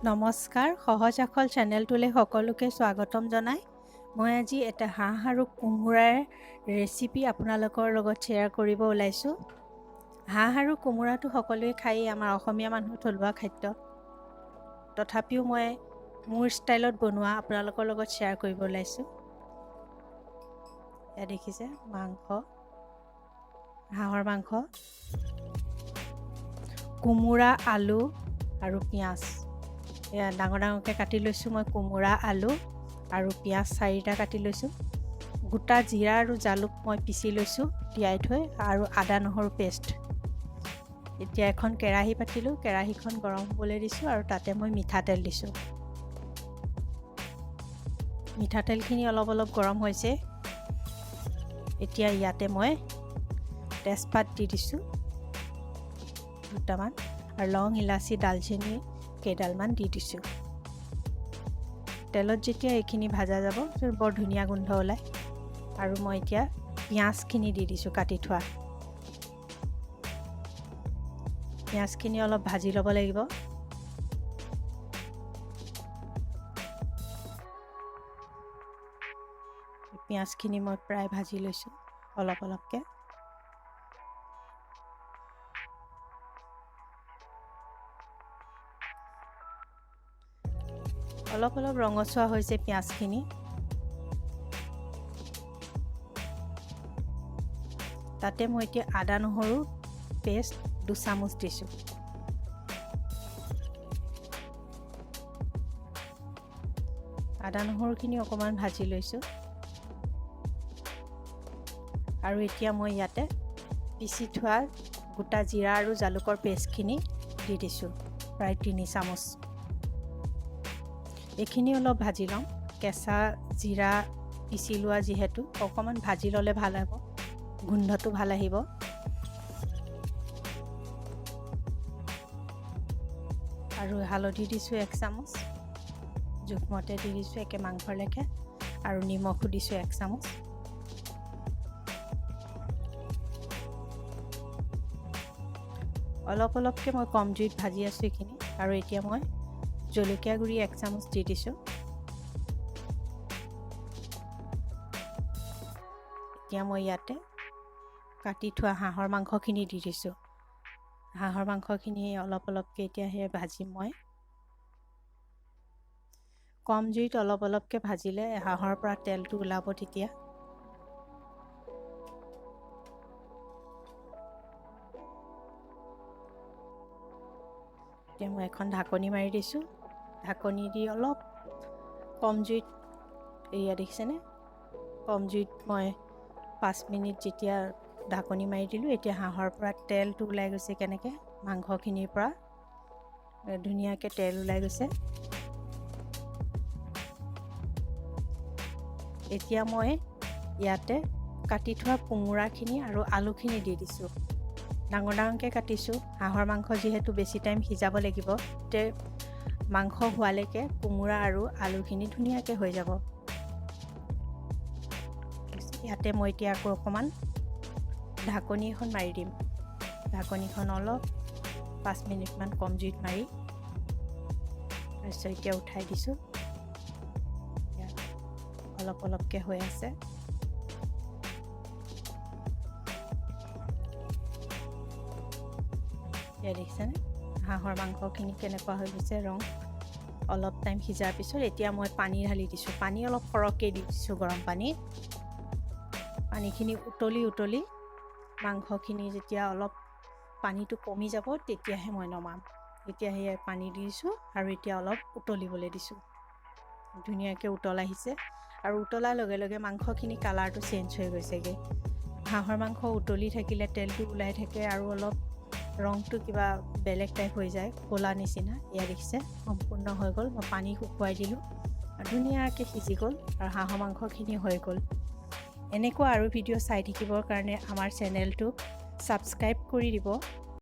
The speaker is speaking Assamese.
নমস্কাৰ, সহজ আখল চেনেলটোলৈ সকলোকে স্বাগতম জনাই মই আজি এটা হাঁহ আৰু কোমোৰাৰ ৰেচিপি আপোনালোকৰ লগত শ্বেয়াৰ কৰিব ওলাইছোঁ। হাঁহ আৰু কোমোৰাটো সকলোৱে খায়েই, আমাৰ অসমীয়া মানুহৰ থলুৱা খাদ্য। তথাপিও মই মোৰ ষ্টাইলত বনোৱা আপোনালোকৰ লগত শ্বেয়াৰ কৰিব ওলাইছোঁ। এয়া দেখিছে মাংস, হাঁহৰ মাংস, কোমোৰা, আলু আৰু পিঁয়াজ। এয়া ডাঙৰ ডাঙৰকৈ কাটি লৈছোঁ মই। কোমোৰা, আলু আৰু পিঁয়াজ চাৰিটা কাটি লৈছোঁ। গোটা জিৰা আৰু জালুক মই পিচি লৈছোঁ তিয়াই থৈ, আৰু আদা নহৰু পেষ্ট। এতিয়া এখন কেৰাহী পাতিলোঁ, কেৰাহীখন গৰম হ'বলৈ দিছোঁ আৰু তাতে মই মিঠাতেল দিছোঁ। মিঠাতেলখিনি অলপ অলপ গৰম হৈছে। এতিয়া ইয়াতে মই তেজপাত দি দিছোঁ দুটামান আৰু লং, ইলাচি, ডালচেনি কেইডালমান দি দিছোঁ। তেলত যেতিয়া এইখিনি ভাজা যাব, বৰ ধুনীয়া গোন্ধ ওলায়। আৰু মই এতিয়া পিঁয়াজখিনি দি দিছোঁ, কাটি থোৱা পিঁয়াজখিনি অলপ ভাজি ল'ব লাগিব। পিঁয়াজখিনি মই প্ৰায় ভাজি লৈছোঁ অলপ অলপকৈ। অলপ অলপ ৰঙচুৱা হৈছে পিঁয়াজখিনি। তাতে মই এতিয়া আদা নহৰু পেষ্ট 2 চামুচ দিছোঁ। আদা নহৰুখিনি অকণমান ভাজি লৈছোঁ আৰু এতিয়া মই ইয়াতে পিচি থোৱা গোটা জিৰা আৰু জালুকৰ পেষ্টখিনি দি দিছোঁ, প্ৰায় 3 চামুচ। এইখিনি অলপ ভাজি ল'ম। কেঁচা জিৰা পিচি লোৱা যিহেতু, অকণমান ভাজি ল'লে ভাল হ'ব, গোন্ধটো ভাল আহিব। আৰু হালধি দিছোঁ 1 চামুচ, জোখমতে দি দিছোঁ একে মাংসৰ লেখে। আৰু নিমখো দিছোঁ 1 চামুচ। অলপ অলপকৈ মই কম জুইত ভাজি আছোঁ এইখিনি। আৰু এতিয়া মই জলকীয়া গুড়ি 1 চামুচ দি দিছোঁ। এতিয়া মই ইয়াতে কাটি থোৱা হাঁহৰ মাংসখিনি দি দিছোঁ। হাঁহৰ মাংসখিনি অলপ অলপকৈ এতিয়া সেই ভাজিম মই। কম জুইত অলপ অলপকৈ ভাজিলে হাঁহৰ পৰা তেলটো ওলাব তেতিয়া। এতিয়া মই এখন ঢাকনি মাৰি দিছোঁ। ঢাকনি দি অলপ কম জুইত, এয়া দেখিছেনে, কম জুইত মই 5 মিনিট যেতিয়া ঢাকনি মাৰি দিলোঁ, এতিয়া হাঁহৰ পৰা তেলটো ওলাই গৈছে। কেনেকৈ মাংসখিনিৰ পৰা ধুনীয়াকৈ তেল ওলাই গৈছে। এতিয়া মই ইয়াতে কাটি থোৱা কোমোৰাখিনি আৰু আলুখিনি দি দিছোঁ। ডাঙৰ ডাঙৰকৈ কাটিছোঁ। হাঁহৰ মাংস যিহেতু বেছি টাইম সিজাব লাগিব, তে মাংস হোৱালৈকে কোমোৰা আৰু আলুখিনি ধুনীয়াকৈ হৈ যাব। ইয়াতে মই এতিয়া আকৌ অকণমান ঢাকনি এখন মাৰি দিম। ঢাকনিখন অলপ 5 মিনিটমান কম জুইত মাৰি তাৰপিছত এতিয়া উঠাই দিছোঁ। অলপ অলপকৈ হৈ আছে। এয়া দেখিছেনে হাঁহৰ মাংসখিনি কেনেকুৱা হৈ গৈছে ৰং অলপ টাইম সিজাৰ পিছত। এতিয়া মই পানী ঢালি দিছোঁ। পানী অলপ সৰহকৈ দি দিছোঁ, গৰম পানী। পানীখিনি উতলি উতলি মাংসখিনি যেতিয়া অলপ পানীটো কমি যাব, তেতিয়াহে মই নমাম। এতিয়া সেয়াই পানী দি দিছোঁ আৰু এতিয়া অলপ উতলিবলৈ দিছোঁ। ধুনীয়াকৈ উতল আহিছে আৰু উতলাৰ লগে লগে মাংসখিনি কালাৰটো চেঞ্জ হৈ গৈছেগৈ। হাঁহৰ মাংস উতলি থাকিলে তেলটো ওলাই থাকে আৰু অলপ ৰংটো কিবা বেলেগ টাইপ হৈ যায়, ক'লা নিচিনা। এয়া দেখিছে, সম্পূৰ্ণ হৈ গ'ল। মই পানী শুকুৱাই দিলোঁ আৰু ধুনীয়াকৈ সিজি গ'ল আৰু হাঁহৰ মাংসখিনি হৈ গ'ল। এনেকুৱা আৰু ভিডিঅ' চাই থাকিবৰ কাৰণে আমাৰ চেনেলটো ছাবস্ক্ৰাইব কৰি দিব।